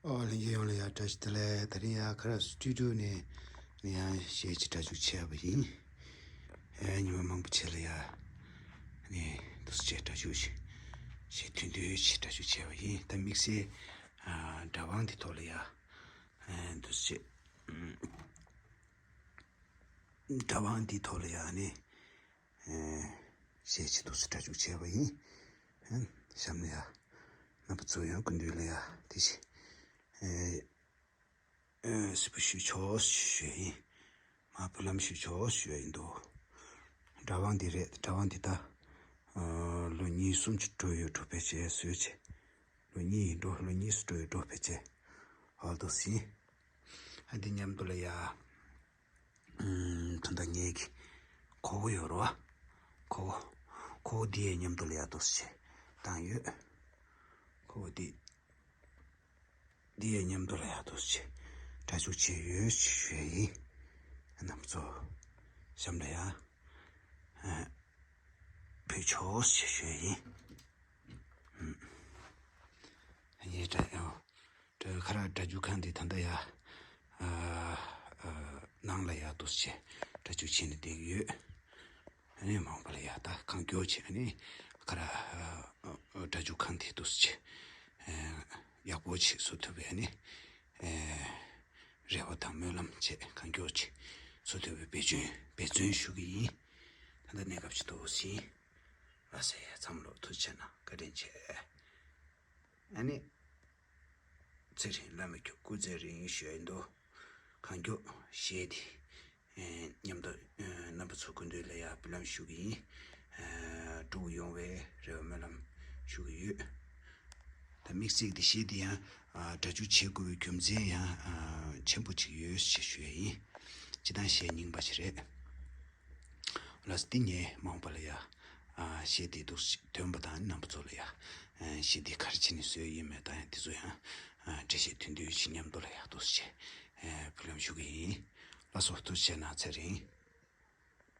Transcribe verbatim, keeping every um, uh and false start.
ཨོ་ལྷན་རྒྱས་ཡོངས་ལ་ཡ་བཀྲ་ཤིས་བདེ་ལེགས། དེ་རིང་ཡ་ཁ་ར་སི་ཊུ་ཌི་ཡོ་ནས་ནས་ཡང་གཞས་ཅིག་སྒྲ་འཇུག་བྱས་པ་ཡིན། ཨེ་ཉི་མ་མང་པོ་བྱས་ལ་ཡ་ནས་འདུག་སེ་བྱས་སྒྲ་འཇུག་བྱས། གཞས་ཐུང་ཐུང་ཅིག་སྒྲ་འཇུག་བྱས་པ་ཡིན། ད་དམིགས་བསལ་ཨ་སྒྲ་དབང་འདི་ཐོག་ལ་ཡ་ཨེ་འདུག་སེ་བྱས། སྒྲ་དབང་འདི་ཐོག་ལ་ཡ་ནས་ཨེ་གཞས་ཅིག་འདུག་སེ་སྒྲ་འཇུག་བྱས་པ་ཡིན། ཨེ་གཤམ་ལ་ཡ་རྣམ་པ་ཚོ་ཡང་སྐུ་མདུན་ལ་ཡ་དེ་བཞིན་ཨེ་ཨེ་གཟིགས་པ་ཞུ་ཆོག་ཞུ་ཡིན། མ་བུ་ལམ་ཞུ་ཆོག་ཞུ་ཡིན་འདུག་སྒྲ་དབང་འདི་རེད། སྒྲ་དབང་འདི་ད་ཨ་ལོ་གཉིས་གསུམ་ཅིག་འགྲོ་ཡོད་འགྲོ་ཕལ་ཆེར་བཟོས་བྱས། ལོ་གཉིས་ཡིན་འགྲོ། ལོ་གཉིས་སུ་འགྲོ་ཡོད་འགྲོ་ཕལ་ཆེར། ཨ་འདུག་སེ་ཡིན། ཨ་འདི་མཉམ་དུ་ལ་ཡ་ཨུམ་ད་ལྟ་ངེད་ཀྱི་ཁོ་བོ་ཡོད་རེད་བ། ཁོ་བོ་ཁོ་བོ་འདི་ཡའི་མཉམ་དུ་ལ་ཡ་འདུག་སེ་བྱས་བཏང་ཡོད། ཁོ་བོ་འདི་འདི་ཡའི་མཉམ་དུ་ལ་ཡ་འདུག་སེ་བྱས་སྒྲ་འཇུག་བྱས་ཡོད་ཞུ་ཡ་ཡིན། རྣམ་པ་ཚོ་གཤམ་ལ་ཡ་ཨ་ཕུལ་ཆོག་ཞེས་ཞུ་ཡ་ཡིན། ཨུམ། ཡེ་སྒྲ་ཡང་། སྒྲ་ཁ་ར་སྒྲ་འཇུག་ཁང་འདི་ད་ལྟ་ཡ། ཨ་ཨ་ནང་ལ་ཡ་འདུག་སེ་བྱས་སྒྲ་འཇུག་བྱས་ནས་བསྡད་ཀྱི་ཡོད། ཨ་ནི་མང་པོ་ལ་ཡ་ད་གང་མགྱོགས་བྱས་ཨ་ནི་ཁ་ར་ཨ་ཨ་སྒྲ་འཇུག་ཁང་འདི་འདུག་སེ་བྱས་ཨ་ཡག་པོ་བྱས་བཟོ་ཐུབ་པའི་ཨ་ནི་ཨ་རེ་བ་དང་སྨོན་ལམ་བྱས་གང་མགྱོགས་བྱས་བཟོ་ཐུབ་པའི་འབད་བརྩོན་འབད་བརྩོན་ཞུ་གི་ཡིན། ད་ལྟ་གནས་སྐབས་ཅིག་འདུག་སེ་ཡིན། ལགས་སེ། ཚང་མ་ལ་ཐུགས་རྗེ་གནང་། བཀའ་དྲིན་ཆེ། ཨ་ནི། ཚེ་རིང་བླ་མ་མཆོག་སྐུ་ཚེ་རིང་ཞུ་ཡ་ཡིན་འདུག་གང་མགྱོགས་གཞས་འདི་ཨེ་མཉམ་དུ་ཨེ་རྣམ་པ་ཚོ་སྐུ་མདུན་ལ་ཡ་སྨོན་ལམ་ཞུ་གི་ཡིན། ཨེ་འགྲུབ་ཡོང་བའི་རེ་བ་སྨོན་ལམ་ཞུ་གི་ཡོད། ད་དམིགས་བསལ་འདི་གཞས་འདི་ཡང་ཨ་སྒྲ་འཇུག་བྱེད་དགོས་པའི་རྒྱུ་མཚན་ཡང་ཨ་ཆེན་པོ་ཅིག་ཡོད་ཅེས་ཞུ་ཡ་ཡིན། སྤྱིར་བཏང་གཞས་རྙིང་པ་ཞིག་རེད། ལགས་སོ། འདི་ངས་མ་འོངས་པ་ལ་ཡ་ཨ་གཞས་འདི་འདུག་སེ་འདོན་པ་དང་རྣམ་པ་ཚོ་ལ་ཡ་ཨ་གཞས་འདི་ག་རེ་བྱས་ནས་བཟོས་ཡིན་མེད་དང་ཡང་འདི་ཚོ་ཡང་ཨ་འགྲེལ་བཤད་ཐུང་ཐུང་ཞིག་མཉམ་དུ་ལ་ཡ་འདུག་སེ་ཨ་ཕུལ་ལམ་ཞུ་གི་ཡིན། ལགས་སོ། ཐུགས་རྗེ་གནང་། ཚེ་རིང་།